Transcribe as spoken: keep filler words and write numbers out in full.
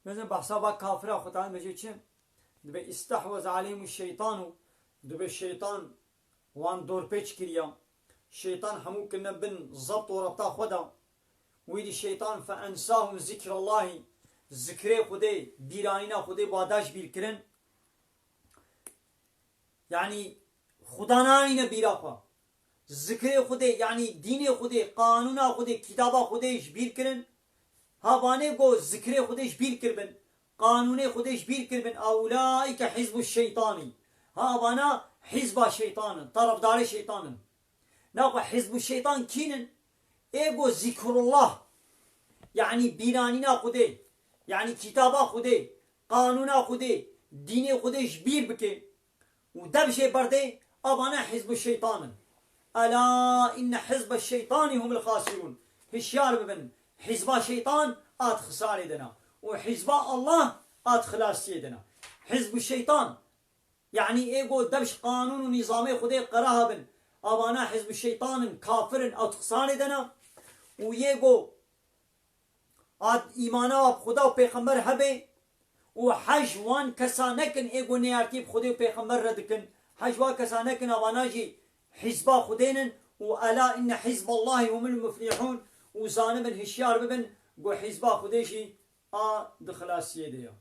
Mezin behsa va kafira xwe tan bêje çi? Dibe istehwez aleyhim şeytanu, dibe şeytan wan dorpêç kiriya. Şeytan hemû kirine bin zebt û rebta xwe de. Wî dî şeytan fe ensahum zikrallahî, zikrê Xwedê, bîranîna Xwedê ba da ji bîr kirin. Yanî Xuda nanîne bîra xwe. Zikrê Xwedê, yanî dînê Xwedê, qanûna Xwedê, kitaba Xwedê ji bîr kirin. Ha vanê go zikrê Xwedê ji bîr kiribin, qanûnê Xwedê ji bîr kiribin, a ulaîke hizbu şeytanî. Ha vana hizba şeytan in, tarafdarê şeytan in. Naxwe hizbu şeytan kîn in? Ê go zikrullah, yanî bîranîna Xwedê, yanî kitaba Xwedê, qanûna Xwedê, dînê Xwedê ji bîr bike û dev jê berdê, a vana hizbu şeytan in. Ela inne hizbe şeytanî humul xasirûn. Hişyar bibin, hizba şeytan a di xisarê de ne û hizba Allah a di xilasiyê de ne. Hizbu şeytan, yanî ê go dev ji qanûn û nîzamê Xwedê qereha bin, a vana hizbu şeytan in, kafir in, a di xisarê de ne. Û yê go ad îmana bi Xuda û pêxember hebe û hej wan kesa nekin ê go nêyartî bi Xwedê û pêxember re dikin. Hej wan kesa nekin, a vana jî hizba Xwedê nin û ela inne hizballahî humul muflihûn û zanibin, hişyar bibin, go hizba Xwedê jî a di xilasiyê de ya.